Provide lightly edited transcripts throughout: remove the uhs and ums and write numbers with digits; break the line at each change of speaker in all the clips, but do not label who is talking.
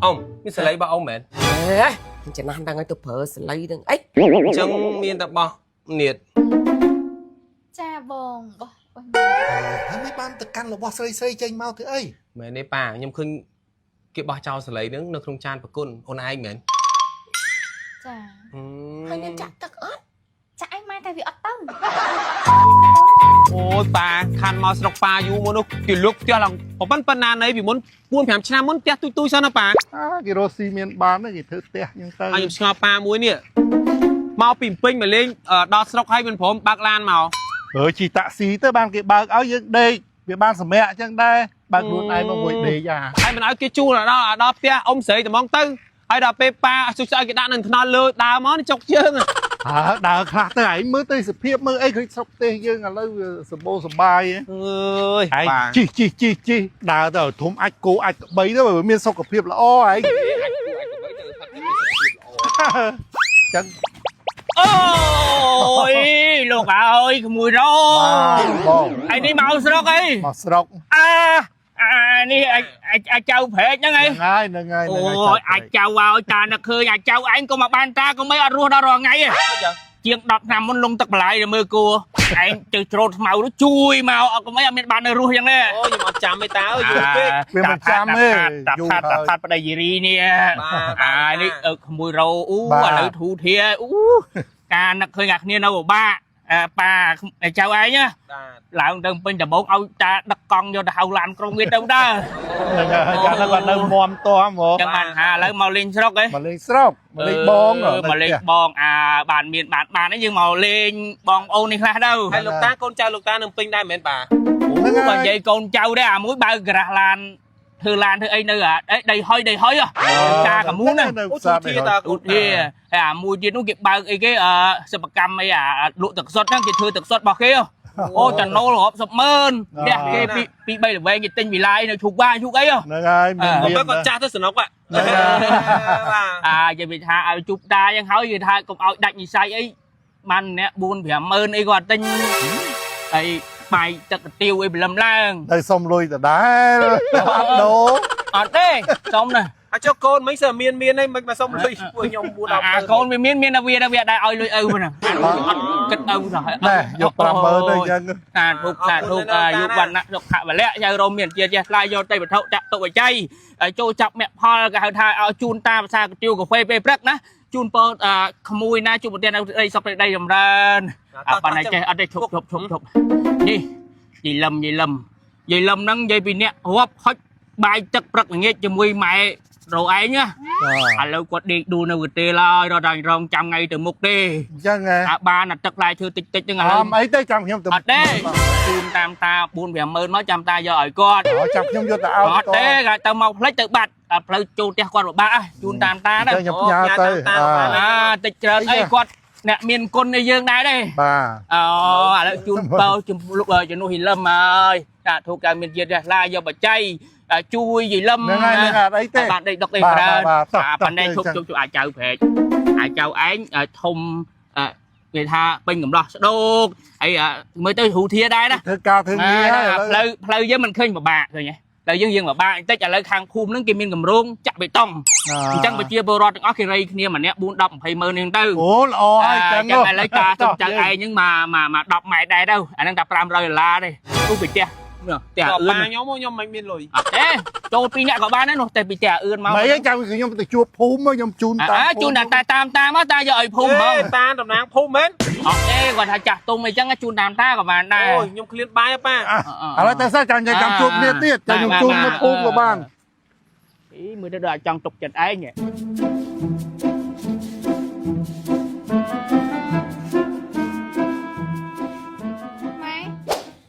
អ៊ំមានសលៃរបស់អ៊ំមែន
ហេចំណាស់ដឹងឲ្យទៅប្រើសលៃនឹងអី
អញ្ចឹងមានតែបោះនៀត
ចាបងបោះបោះ
ហើយមិនបានទៅកាន់របស់ស្រីស្រីចេញមកធ្វើអី
មែនទេប៉ាខ្ញុំឃើញគេបោះចោលសលៃហ្នឹងនៅក្នុងចានប្រគុណអូនឯងមែន
ចា
ហើយនឹងចាក់ទឹកអត់
ចាក់អីម៉ែតែវាអត់ទៅ
អូយប៉ាខានមកស្រុកប៉ាយូរមុននោះគេលុកផ្ទះឡើងប៉ុណ្ប៉ុណ្ណានៃពីមុន4 5ឆ្នាំមុនផ្ទះទូចទូចសិនណាប៉ា
អាគេរកស៊ីមានបានគេធ្វើផ្ទះអញ្ចឹងទៅ
ហើយខ្ញុំឆ្ងល់ប៉ាមួយនេះមកពីពេញមកលេងដល់ស្រុកហើយមិនព្រមបើកឡានមក
អើជិះតាក់ស៊ីទៅបានគេបើកឲ្យយើងដេកវាបានសម្រាប់អញ្ចឹងដែរបើកខ្លួនឯងមកមួយដេកអា
ហើយមិនឲ្យគេជួលដល់ដល់ផ្ទះអ៊ំស្រីត្មងទៅហើយដល់ពេលប៉ាសុខស្អីគេដាក់នឹងថ្នល់លើដើមមកនេះចុកជើង
អើដើរខ្លះទៅឯងមើលទៅសភាពមើលអីឃើញស្រុកផ្ទះយើងឥឡូវវាសម្បូរសបាយ
អើយ
ឯងជីជីជីជីដើរទៅធំអាចគោអាចក្បីទៅវាមានសុខភាពល្អឯងចឹង
អូយលោកអើយក្មួយរោ
បាទបង
ឯនេះមកស្រុកអី
មកស្រុក
អាអានេះអាចៅព្រែកហ្នឹងឯង
ហ្នឹងហើយហ្នឹងហើយ
អូយអាចចៅឲ្យតានឹកឃើញអាចៅឯងក៏មកបានតាក៏មិនអត់រស់ដល់រាល់ថ្ងៃទេជាង10ឆ្នាំមុនលងទឹកបន្លាយទៅមើលគួរឯងទៅច្រូតស្មៅនោះជួយមកអត់ក៏មិនអត់មានបាននៅរស់យ៉ាងនេះ
អូខ្ញុំអត់ចាំទេតាអើយយូរពេក
វាមិនចាំទេ
តាផាតតាផាតប្តីយេរីនេះអានេះក្មួយរោអូឥឡូវធូធាអូការនឹកឃើញអាគ្នានៅពិបាកប៉ាចៅឯងណា
បាទ
ឡើងទៅពេញដំបងឲ្យតាដឹកកង់យកទៅហៅឡានក្រុងវាទៅដែរ
ហ្នឹងហើយកាលហ្នឹងគាត់នៅមមតមហ្មង
ចឹងបានថាឥឡូវមកលេងស្រុកហ៎
មកលេងស្រុកមកលេងបង
មកលេងបងអាបានមានបានបានហ្នឹងយើងមកលេងបងប្អូននេះខ្លះទៅ
ហើយលោកតាកូនចៅលោកតានឹងពេញដែរមែនប៉ា
អូបើនិយាយកូនចៅដែរអាមួយបើកក្រាស់ឡានធ្វើឡានធ្វើអីនៅអាដីហុយដីហុយតាកមូនណា
នៅ
អូ
ផ្សារ
ធាតា
ឧទាហើយអាមួយទៀតនោះគេបើកអីគេអសិប្បកម្មអីអាលក់ទឹកសុទ្ធហ្នឹងគេធ្វើទឹកសុទ្ធរបស់គេអូចំណូលរាប់សិបម៉ឺនផ្ទះគេពីពី3ល្វែងគេទិញវិឡាយនៅឈូកវ៉ាឈូកអី
ហ្នឹងហើយមាន
បើ
មាន
គាត់ចាស់ទៅសំណុកបាទ
អានិយាយថាឲ្យជប់តាយ៉ាងហើយគេថាកុំឲ្យដាច់និស័យអីបានម្នាក់4 5ម៉ឺនអីគាត់ទិញហើយបាយទឹកកាទៀវអីព្រលឹមឡើង
ទៅសុំលុយដដែលអត់ដូរ
អត់ទេសុំណា
អាចចុះកូនមិញសើមានមានអីមិនមកសុំលុយពួកខ្ញុំ4 10
អាកូនវាមានមានតែវាតែវាដែរឲ្យលុយឪហ្នឹងអត់គិតឪសោះ
ណែយក50000ទៅអញ្ចឹង
សាធុសាធុអាយុវណ្ណៈសុខៈវលៈយៅរមមានជាចេះស្លាយយកទៅវត្ថុដាក់ទុបច្ច័យចូលចាប់មគ្គផលគេហៅថាឲ្យជូនតាភាសាកាទៀវកាហ្វេពេលព្រឹកណាជូនពរក្មួយណាជួបប្រទេសនៅដីសុខដីចម្រើនអប៉ុណ្ណេះចេះអត់ទេឈប់ឈប់ឈប់ឈប់នេះយាយលឹមយាយលឹមយាយលឹមហ្នឹងនិយាយពីអ្នករាប់ហុចបាយទឹកព្រឹកល្ងាចជាមួយម៉ែរោឯងណាឥឡូវគាត់ដេកដួលនៅកទេឡើយរត់ដល់រងចាំថ្ងៃទៅមុខទេ
អញ្ចឹងហ៎
អាបានអាទឹកផ្លែឈើតិចតិចហ្នឹងឥឡូវ
អមអីទៅចាំខ្ញុំទៅ
អត់ទេជូនតាមតា4 5ម៉ឺនមកចាំតាយកឲ្យគាត់
អូចាំខ្ញុំយកទៅឲ្យ
អត់ទេគេទៅមកផ្លិចទៅបាត់ដល់ផ្លូវចូលផ្ទះគាត់ពិបាកហ៎ជូនតាមតាណា
ខ្ញុំផ្ញើទៅ
អាតិចច្រើនអីគាត់អ្នកមានគុណនៃយើងដែរទេ
បាទ
អូឥឡូវជូនបើជំជំនួសហ៊ីលឹមហើយតាធូកៅមានជាតិរះឡាយកបច្ច័យជួយហ៊ីលឹម
ហ្នឹងហើយហ្នឹងអត់អីទេ
បានដេកដុកទេច្រើនអាប៉ុណ្ណេះឈប់ជប់អាចចៅព្រែកអាចៅឯងធំគេថាពេញកំឡោះស្ដោកហើយមើលទៅរូធាដែរណា
ធ្វើការធ្វើងារហើយ
ផ្លូវផ្លូវយើងមិនឃើញពិបាកឃើញទេផ្លូវយើងយើងពិបាកបន្តិចឥឡូវខាងភូមិហ្នឹងគេមានកម្រងចាក់បេតុងអញ្ចឹងប្រជាពលរដ្ឋទាំងអស់គេរៃគ្នាម្នាក់4 10 20ម៉ឺនហ្នឹងទៅ
អូល្អហើយចឹង
ចឹងឥឡូវតាសុំចៅឯងហ្នឹងមកមក10ម៉ែត្រដែរទៅអាហ្នឹងតែ500ដុល្លារទេអូពីផ្ទះផ្ទះអឿន
ប៉ាខ្ញុំខ្ញុំមិនមានលុយ
អត់ទេចូលពីរអ្នកក៏បានដែរនោះតែពីផ្ទះអឿនមក
មិនអីចាំខ្ញុំទៅជួបភូមិខ្ញុំជូនតាម
ជូនតែតាមតាមមកតាយកឲ្យភូមិហ្មង
តាតំណាងភូមិមែន
អត់ទេគាត់ថាចាស់ទុំអីចឹងជូនតាមតាក៏បានដែរ
អូយខ្ញុំឃ្លានបាយប៉ា
ឥឡូវតែសិចាំចាំជួបគ្នាទៀតចាំខ្ញុំជូននៅភូមិក៏បាន
អីមើលទៅដូចចង់ទុកចិត្តឯង
ម៉ែ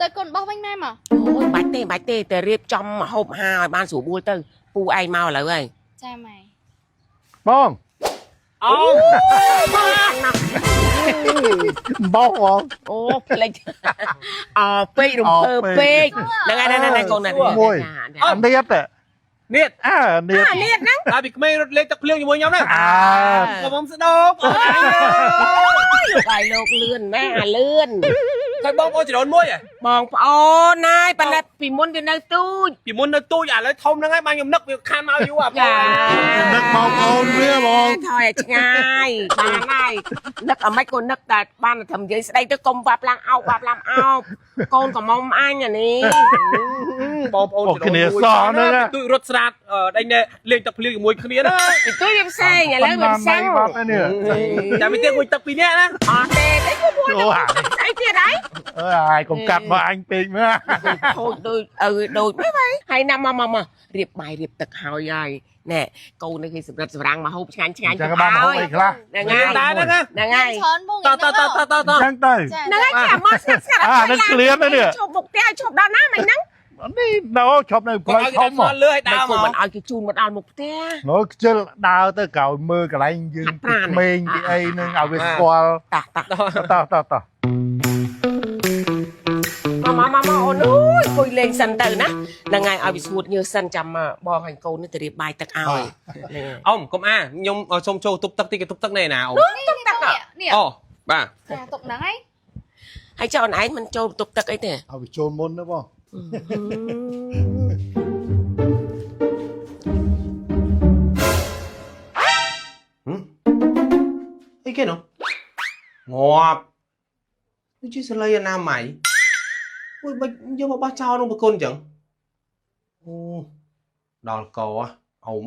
ទៅកូនបោះវិញម៉ែមក
អូយបាច់ទេបាច់ទេតែរៀបចំហូបហាឲ្យបានស្រួលបួលទៅពូឯងមកឥឡូវហើយ
ចាម៉ែ
បង
អូ
បោះបង
អូផ្លេចអពេករំភើបពេកហ្នឹងហើយហ្នឹងហើយកូនណា
មួយ អានៀត
នេះ
អើនៀត
អានេះហ្នឹង
ដល់ពីក្មេងរត់លេងទឹកភ្លៀងជាមួយខ្ញុំហ្នឹង
អើ
កុំស្ដោកអូយ
លោកឲ្យលោកលឿនណាអាលឿន
ឃើញបងប្អូនចរូនមួយ
បងប្អូនណាយប៉ុន្តែ ពីមុនវានៅទូច
ពីមុននៅទូចឥឡូវធំហ្នឹងហើយបានខ្ញុំនឹកវាខានមកយូរអា
ចា
នឹកបងប្អូនវាបង
ថយឲ្យឆ្ងាយបានហើយនឹកអាម៉េចក៏នឹកតែបានតែធ្វើនិយាយស្ដីទៅកុំវ៉ាប់ឡើងអោបវ៉ាប់ឡើងអោបកូនកំមុំអញអានេះ
បងប្អូន
បងគ្នាសោះហ្នឹងណា
ទូចរត់ស្រាតដេញលេងទឹកភ្លៀងជាមួយគ្នាណា
ពីទូចវាផ្សេងឥឡូវវាផ្សេង
បាត់ហើយនេះ
ចាំពីទៀតមួយទឹកពីរនាក់ណា
អត់ទេអីក៏មួយ
អូអា
ស្អីទៀតហើយ
អើហើយកុំកាត់មកអញពេកមើល
ខូចដូចឪដូចម៉េចហើយហើយណាមកមកមករៀបបាយរៀបទឹកហើយហើយណែកូននេះគេសម្រិតសម្រាំងមកហូបឆ្ងាញ់ឆ្ងាញ់
ចឹងក៏បានមកហូបអីខ្លះ
ហ្នឹងហើយ
ដែរហ្នឹងណា
ហ្នឹងហើយ
ច្រើនបង
តតតតតត
ចឹងទៅ
ចា
ហ្នឹងហើយគេមកស្ងាត់ស្ងាត់
អានឹងក្លៀនណានេះ
ឈប់មុខផ្ទះឲ្យឈប់ដល់ណាមិនហ្នឹង
នេះនៅឈប់នៅផ្លូវ
ឲ្យ
ធំ
គេដាក់លើឲ្យដើរមក
មិនឲ្យគេជូនមកដល់មុខផ្ទះ
នោះខ្ជិលដើរទៅក្រោយមើលកន្លែងយើង
ហាត់ប្រាណ
ក្មេងពីអីនឹងឲ្យវាស្គាល់
តាតា
តោះតោះតោះ
មកមកមកមកអូនអើយអង្គុយលេងសិនទៅណាហ្នឹងហើយឲ្យវាស្ងួតញើសសិនចាំមកបងឲ្យកូននេះទៅរៀបបាយទឹកឲ្យហ្នឹងហើយ
អ៊ំកុំអាខ្ញុំសុំចូលទប់ទឹកតិចគេទប់ទឹកនេះណាអ៊ំ
នេះទឹកនេះ
អូបាទ
ចាទុកហ្នឹងហើយ
ហើយចុះអូនឯងមិនចូលបន្ទប់ទឹកអីទេ
ឲ្យវាចូលមុនណាបង
អីគេនោះងាប់នេះជាសលៃអនាម័យអូយបាច់យកមកបោះចោលក្នុងប្រគុណអញ្ចឹងអូដល់កអ៊ំ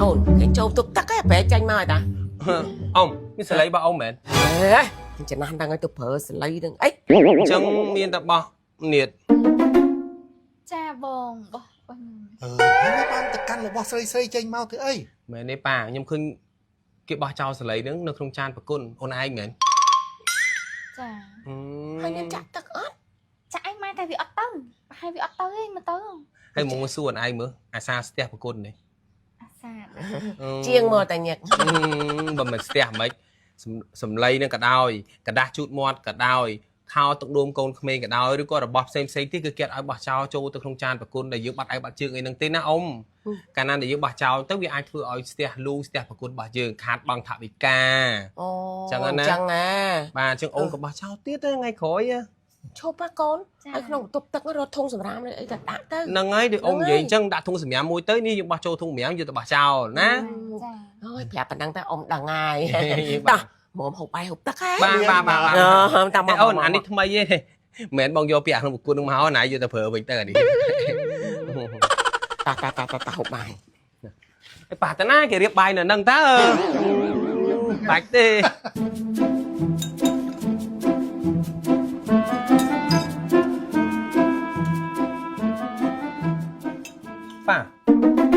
អូនគេចូលបន្ទប់ទឹកឯងប្រែចាញ់មកហើយតា
អ៊ំមានសលៃរបស់អ៊ំមែន
ហេចំណាស់ហ្នឹងឲ្យទៅប្រើសលៃហ្នឹងអី
អញ្ចឹងមានតែបោះនៀត
ចាបងបោះបោះខ្ញុំ
អឺហើយបានទៅកាន់របស់ស្រីស្រីចេញមកធ្វើអី
មែនទេប៉ាខ្ញុំឃើញគេបោះចោលសលៃហ្នឹងនៅក្នុងចានប្រគុណអូនឯងមែន
ចា
ហើយមានចាក់ទឹកអត់
ចាអញម៉ែតែវាអត់ទៅប្រហែលវាអត់ទៅទេមកទៅ
ហើយមកសួរអូនឯងមើលអាសាស្ទះប្រគុណនេះ
អាសាទ
ជាងមកតែញឹក
បើមិនស្ទះមិនសំលៃនឹងក៏ដោយกระดาษជូតមាត់ក៏ដោយខោទឹកដួមកូនក្មេងក៏ដោយឬក៏របស់ផ្សេងផ្សេងទៀតគឺគេឲ្យបោះចោលចូលទៅក្នុងចានប្រគុណដែលយើងបាត់ឯបាត់ជើងអីហ្នឹងទេណាអ៊ំកាលណាដែលយើងបោះចោលទៅវាអាចធ្វើឲ្យស្ទះលូស្ទះប្រគុណរបស់យើងខាតបង់ថវិកា
អូ
ចឹងណា
ចឹងណា
បាទអញ្ចឹងអូនក៏បោះចោលទៀតទៅថ្ងៃក្រោយ
ឈប់ប៉ាកូន
ចា
ហើយក្នុងបន្ទប់ទឹករត់ធុងសម្រាមអីទៅដាក់ទៅ
ហ្នឹងហើយដូចអ៊ំនិយាយអញ្ចឹងដាក់ធុងសម្រាមមួយទៅនេះយើងបោះចូលធុងសម្រាមយកទៅបោះចោលណា
ចា
អើយប្រាប់ប៉ុណ្ណឹងទៅអ៊ំដឹងហើយតោះមកហូបបាយហូបទឹកហើយ
បាទបាទបាទបាទ
អឺតាមមក
តែអូនអានេះថ្មីទេមិនមែនបងយកពីអាក្នុងប្រគុណនឹងមកណាយកទៅប្រើវិញទៅអានេះ
តាតាតាតាតាហូបបាយ
ឯប៉ាតាណាគេរៀបបាយនៅហ្នឹងតើបាច់ទេប៉ា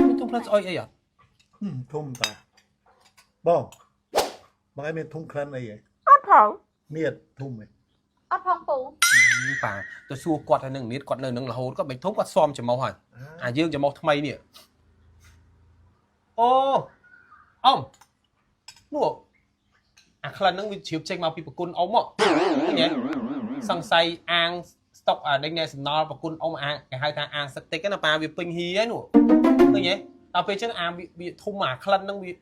មានធុងផ្លិនស្អុយអីអត់
ធំតាបងបងឯងមានធំក្លិនអីហ៎
អត់ផង
មានធំហ៎
អត់ផងពូ
ប៉ាទៅសួរគាត់ហើយនឹងនេះគាត់នៅនឹងរហូតគាត់មិនធំគាត់ស៊ាំច្រមុះហើយអាយើងច្រមុះថ្មីនេះអូអ៊ំនោះអាក្លិនហ្នឹងវាជ្រាបចេញមកពីប្រគុណអ៊ំហ៎ឃើញទេសង្ស័យអាងស្តុកអាដេញណែសំណល់ប្រគុណអ៊ំអាគេហៅថាអាងសឹកតិចណាប៉ាវាពេញហៀហើយនោះឃើញទេដល់ពេលចឹងអាវាធំអាក្លិនហ្នឹងវា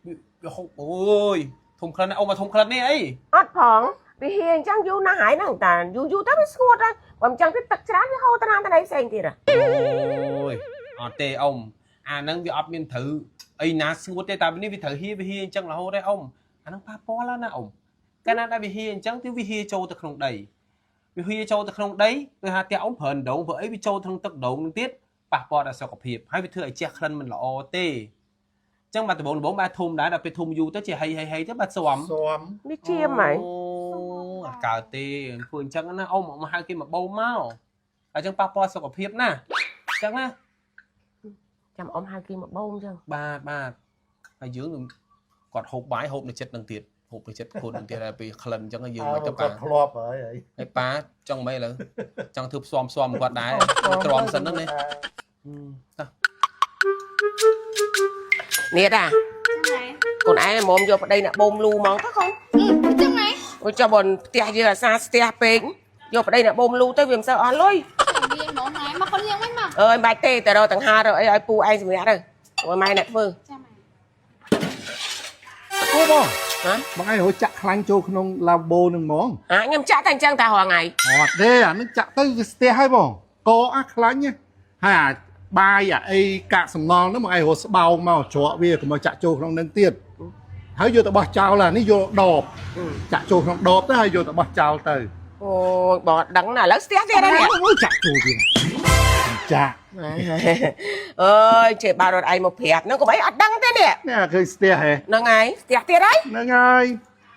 វាហុកអូយធំក្លិនណាអ៊ំមកធំក្លិននេះអី
អត់ផងវាហៀអញ្ចឹងយូរណាស់ហើយហ្នឹងតាយូរយូរទៅវាស្ងួតហើយបើមិនចឹងទេទឹកច្រើនវាហូរទៅណាទៅណីផ្សេងទៀតហ៎
អូយអត់ទេអ៊ំអាហ្នឹងវាអត់មានត្រូវអីណាស្ងួតទេតែនេះវាត្រូវហៀវាហៀអញ្ចឹងរហូតទេអ៊ំអាហ្នឹងប៉ះពាល់ណាអ៊ំកាលណាដែលវាហៀអញ្ចឹងគឺវាហៀចូលទៅក្នុងដីវាហៀចូលទៅក្នុងដីគឺថាផ្ទះអ៊ំប្រើដងព្រោះអីវាចូលក្នុងទឹកដងនឹងទៀតប៉ះពាល់ដល់សុខភាពហើយវាធ្វើឲ្យជះក្លិនមិនល្អទេអញ្ចឹងបាទដំបងដំបងបាទធំដែរដល់ពេលធំយូរទៅជាហីហីហីទៅបាទស្ម
ស៊ាំ
នេះជាមហើយ
អូអត់កើតទេធ្វើអញ្ចឹងណាអ៊ំមកហៅគេមកបូមមកអញ្ចឹងប៉ះពាល់សុខភាពណាអញ្ចឹងណា
ចាំអ៊ំហៅគេមកបូមចឹង
បាទបាទហើយយើងនឹងគាត់ហូបបាយហូបនៅចិត្តនឹងទៀតហូបនៅចិត្តខ្លួននឹងទៀតហើយពេលក្លិនអញ្ចឹងហើយយើងមិនទៅប៉ា
គាត់ធ្លាប់ហើយអី
ហើយប៉ាចង់មិនឥឡូវចង់ធ្វើផ្សំផ្សំគាត់ដែរទ្រាំសិនហ្នឹងនេះតោះ
នេះតា
ចាម៉ែ
កូនឯងមកយកប្តីអ្នកបូមលូហ្មងទៅកូន
អឺចឹងម៉ែ
អូចុះបើផ្ទះយើងអាសាស្ទះពេកយកប្តីអ្នកបូមលូទៅវាមិនសូវអស់លុយ
មានហ្មងម៉ែមកកូនលៀងវិញមក
អើយមិនបាច់ទេតែរកដង្ហារកអីឲ្យពូឯងសម្រាប់ទៅអូយម៉ែអ្នកធ្វើ
ចាម៉ែ
ព
អូបង
ហ៎
បងឯងរហូតចាក់ខ្លាញ់ចូលក្នុងឡាបូនឹងហ្មង
អាខ្ញុំចាក់តែអញ្ចឹងតែរាល់ថ្ងៃ
អត់ទេអានឹងចាក់ទៅវាស្ទះហើយបងកអាខ្លាញ់ណាហើយអាបាយអាអីកាកសំណល់ហ្នឹងបងឯងរហូតស្បោងមកច្រកវាកុំឲ្យចាក់ចូលក្នុងនឹងទៀតហើយយកទៅបោះចោលអានេះយកដបចាក់ចូលក្នុងដបទៅហើយយកទៅបោះចោលទៅ
អូយបងអត់ដឹងណាឥឡូវស្ទះទៀតហើយនេះ
អូយចាក់ចូលទៀតចាក់
អើយចេះបារត់ឯងមកប្រាប់ហ្នឹងកុំអីអត់ដឹងទេនេះ
នេះឃើញស្ទះហ៎
ហ្នឹងហើយស្ទះទៀតហើយ
ហ្នឹងហើយ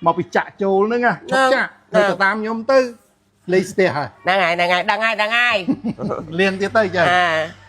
មកពីចាក់ចូលហ្នឹងណាឈប់ចាក់
ហ្នឹង
ទៅតាមខ្ញុំទៅលេងស្ទះហើយ
ហ្នឹងហើយហ្នឹងហើយដឹងហើយដឹងហើយ
លៀងទៀតទៅចា
អា